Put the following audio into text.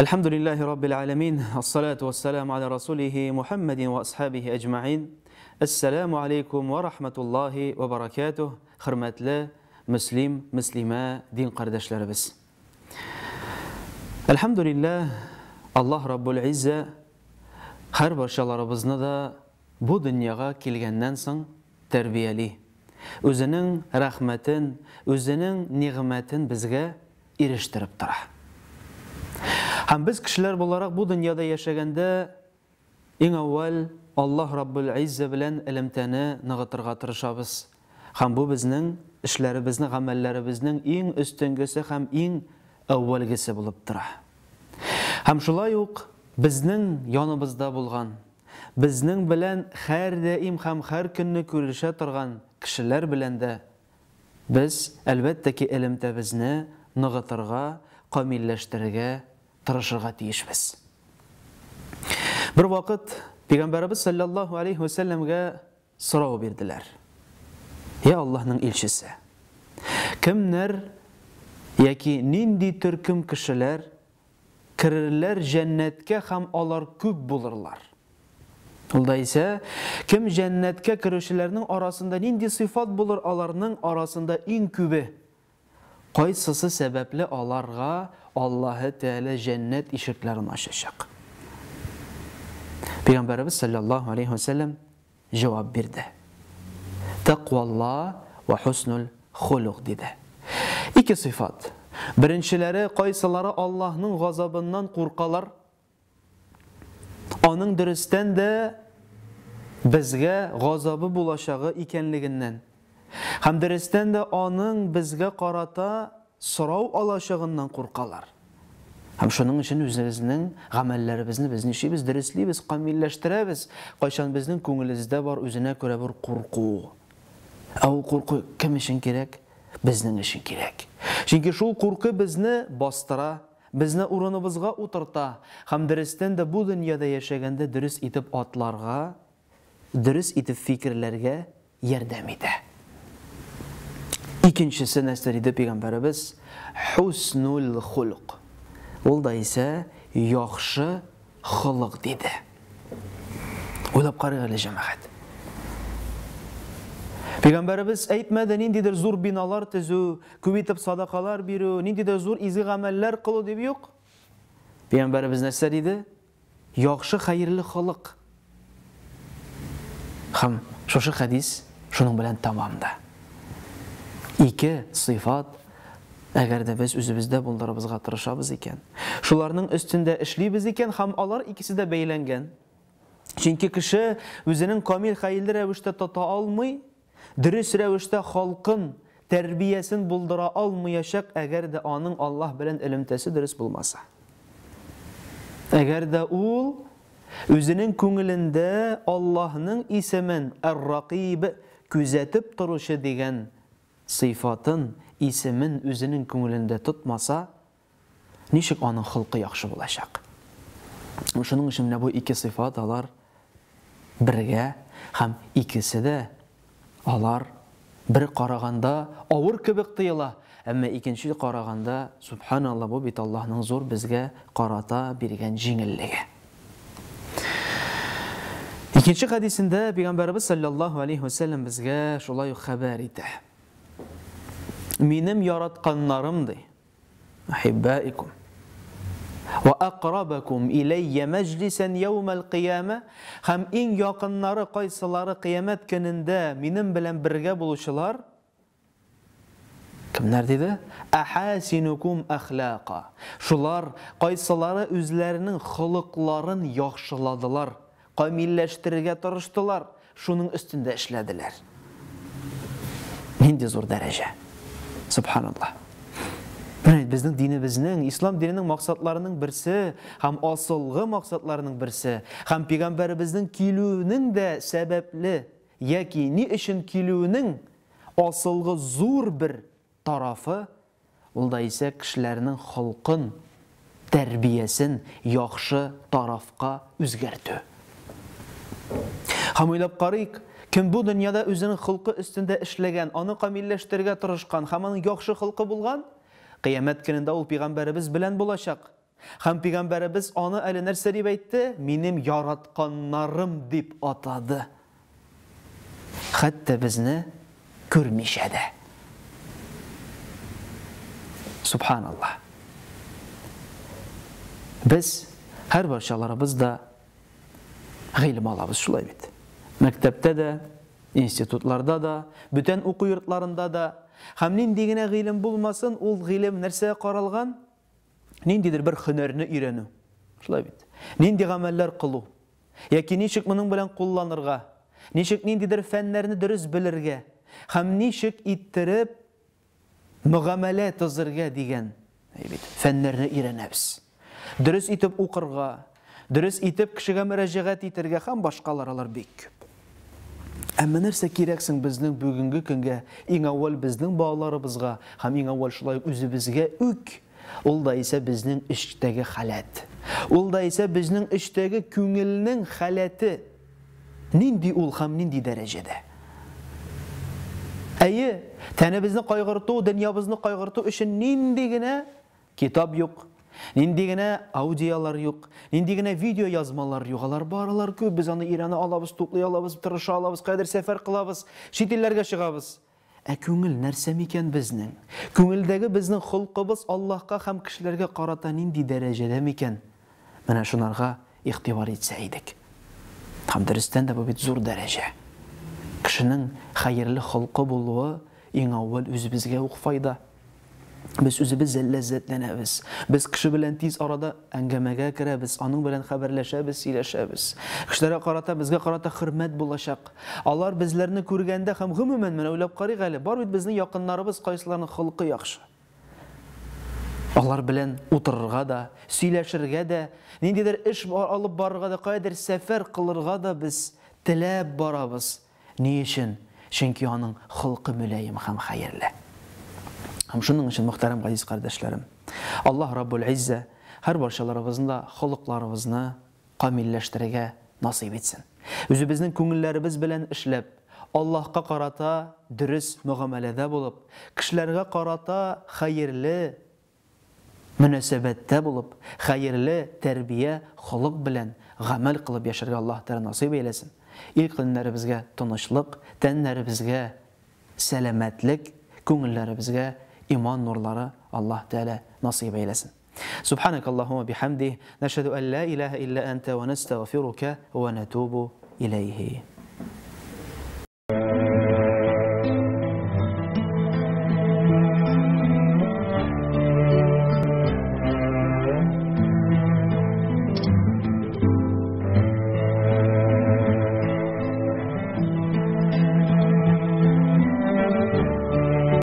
Әлхәмдүлилләһи раббил галәмин, ассалату вассаламу аля расулихи Мухаммадин ва асхабихи әҗмәгыйн. Әссәламу алейкум ва рахматуллаһи ва баракатуһ, хөрмәтле мөслим, мөслимә, дин кардәшләребез. Әлхәмдүлилләһ, Аллаһ Раббул Иззә һәр барчаларыбызны да бу дөньяга килгәннән соң тәрбияли. Үзенең рәхмәтен, үзенең нигъмәтен безгә ирештереп тора. Һәм без кешеләр буларак бу дөньяда яшәгәндә иң әүвәл Аллаһ Раббул Иззә белән элемтәне ныгытырга тырышабыз. Һәм бу безнең эшләребезне, гамәлләребезнең иң өстенгесе һәм иң әүвәлгесе булып тора. Һәм шулай ук безнең яныбызда булган, безнең белән һәрдаим һәм һәр көнне күрешә торган кешеләр белән дә Без, әлбәттә ки, элемтәбезне ныгытырга, камилләштерергә тырышырга тиешбез. Бервакыт Пәйгамбәребез салләллаһу алейһи вә сәлләмгә сорау бирделәр. Я Аллаһның илчесе! Кемнәр яки нинди төркем кешеләр Керерләр җәннәткә һәм алар күп булырлар. Ул да исә, кем җәннәткә керүчеләрнең арасында нинди сыйфат булыр аларның арасында иң күбе? Кайсысы сәбәпле аларга Аллаһы Тәгалә җәннәт ишекләрен ачачак? Пәйгамбәребез салләллаһу алейһи вә сәлләм җавап бирде. Тәкъвалла вә хөснул холык диде. Ике сыйфат. Беренчеләре, кайсылары Аллаһның газабыннан куркалар, аның дөрестән дә безгә газабы булачагы икәнлегеннән һәм дөрестән дә аның безгә карата сорау алачагыннан куркалар. Һәм шуның өчен үзебезнең гамәлләребезне без нишлибез? Дөреслибез, камилләштерәбез. Кайчан безнең күңелебездә бар үзенә күрә бер курку. Ә ул курку кем өчен кирәк? Безнең өчен кирәк. Чөнки шул курку безне бастыра, безне урыныбызга утырта һәм дөрестән дә бу дөньяда яшәгәндә дөрес итеп атларга, дөрес итеп фикерләргә ярдәм итә. Икенчесе нәрсә диде пәйгамбәребез? Хуснул хулк. Ул да исә яхшы холык диде. Уйлап карыйк әле, җәмәгать. Пәйгамбәребез әйтмәде ниндидер зур биналар төзү, күп итеп садакалар бирү, ниндидер зур изге гамәлләр кылу дип юк. Пәйгамбәребез нәрсә диде? Яхшы хәерле холык. Һәм шушы хәдис шуның белән тәмам да. Ике сыйфат, әгәр дә без үзебездә булдырыбызга тырышабыз икән, шуларның өстендә эшлибез икән һәм алар икесе дә бәйләнгән. Чөнки кеше үзенең камил хәерле рәвештә тота алмый, Дөрес рәвештә халкын, тәрбиясен булдыра алмыячак, әгәр дә аның Аллаһ белән элемтәсе дөрес булмаса. Әгәр дә ул үзенең күңелендә Аллаһның исемен Әр-Ракыйб, күзәтеп торучы дигән сыйфатын, исемен үзенең күңелендә тотмаса, Ничек аның холкы яхшы булачак? Шуның өчен менә бу ике сыйфат алар бергә һәм икесе дә алар бер караганда авыр кебек тоела, әмма икенче караганда, субханалла, бу бит Аллаһның зур безгә карата биргән җиңеллеге. Икенче хәдисендә Пәйгамбәребез саллаллаһу алейһи ва сәлләм безгә шулай ук хәбәр итә. Минем яратканнарым ди, Ахиббаикум. Ва акрабакум иләйя мәҗлисән яумәл кыямә һәм иң якыннары кайсылары кыямәт көнендә минем белән бергә булучылар кемнәр диде? Әхәсинукум әхлака. Шулар кайсылары үзләренең холыкларын яхшыладылар. Камилләштерергә тырыштылар, шуның өстендә эшләделәр. Нинди зур дәрәҗә! Субханаллаһ. Менә безнең динебезнең, ислам диненең максатларының берсе һәм асылгы максатларының берсе һәм пәйгамбәребезнең килүенең дә сәбәпле яки ни өчен килүенең асылгы зур бер тарафы Ул да исә кешеләрнең холкын, тәрбиясен яхшы тарафка үзгәртү. Һәм уйлап карыйк, кем бу дөньяда үзенең холкы өстендә эшләгән, аны камилләштерергә тырышкан һәм аның яхшы холкы булган, Кыямәт көнендә ул пигамбәребез белән булачак. Һәм пәйгамбәребез аны әле нәрсә дип әйтте? Минем яратканнарым дип атады. Хәтта безне күрмичә дә. Субханаллаһ. Без һәрбарчаларыбыз да гыйлем алабыз, шулай бит. Мәктәптә дә, институтларда да, бүтән уку йортларында да. Һәм нинди генә гыйлем булмасын, ул гыйлем нәрсәгә каралган? Ниндидер бер һөнәрне өйрәнү. Шулай бит. Нинди гамәлләр кылу. Яки ничек моның белән кулланырга. Ничек ниндидер фәннәрне дөрес белергә. Һәм ничек иттереп мөгамәлә төзергә дигән бит фәннәрне өйрәнәбез. Дөрес итеп укырга, дөрес итеп кешегә мөрәҗәгать итәргә һәм башкалар алар бик күп. Әмма нәрсә кирәк соң безнең бүгенге көнгә, иң әүвәл безнең балаларыбызга һәм иң әүвәл шулай ук үзебезгә үк? Ул да исә безнең эчтәге халәт. Ул да исә безнең эчтәге күңелнең халәте. Нинди ул һәм нинди дәрәҗәдә? Әйе, тәнебезне кайгырту, дөньябызны кайгырту өчен нинди генә китап юк, нинди генә аудиолар юк, нинди генә видео язмалар юк, алар бар, алар күп, без аны өйрәнә алабыз, туплый алабыз, тырыша алабыз, каядыр сәфәр кылабыз, чит илләргә чыгабыз. Ә күңел нәрсә микән безнең? Күңелдәге безнең холкыбыз Аллаһка һәм кешеләргә карата нинди дәрәҗәдә микән? Менә шунарга игътибар итсә идек. Һәм дөрестән дә бу бит зур дәрәҗә. Кешенең хәерле холкы булуы иң әүвәл үзебезгә үк файда. Без үзебез ләззәтләнәбез. Без кеше белән тиз арада әңгәмәгә керәбез, аның белән хәбәрләшәбез, сөйләшәбез. Кешеләргә карата, безгә карата хөрмәт булачак. Алар безләрне күргәндә һәм гомумән, менә уйлап карыйк әле, бар бит безнең якыннарыбыз, кайсыларының холкы яхшы. Алар белән утырырга да, сөйләшергә дә, ниндидер эш алып барырга да, каядыр сәфәр кылырга да без теләп барабыз. Ни өчен? Чөнки аның холкы мөлаем һәм хәерле. Һәм шуның өчен, мөхтәрәм газиз кардәшләрем, Аллаһ Раббул Иззә һәр барчаларыбызны да холыкларыбызны камилләштерергә насыйп итсен. Үзебезнең күңелләребез белән эшләп, Аллаһка карата дөрес мөгамәләдә булып, кешеләргә карата хәерле мөнәсәбәттә булып, хәерле тәрбия, холык белән гамәл кылып яшәргә Аллаһ Тәгалә насыйп әйләсен. Ил-көннәребезгә тынычлык, тәннәребезгә сәламәтлек, күңелләребезгә иман нурлары Аллаһ Тәгалә насыйп әйләсен.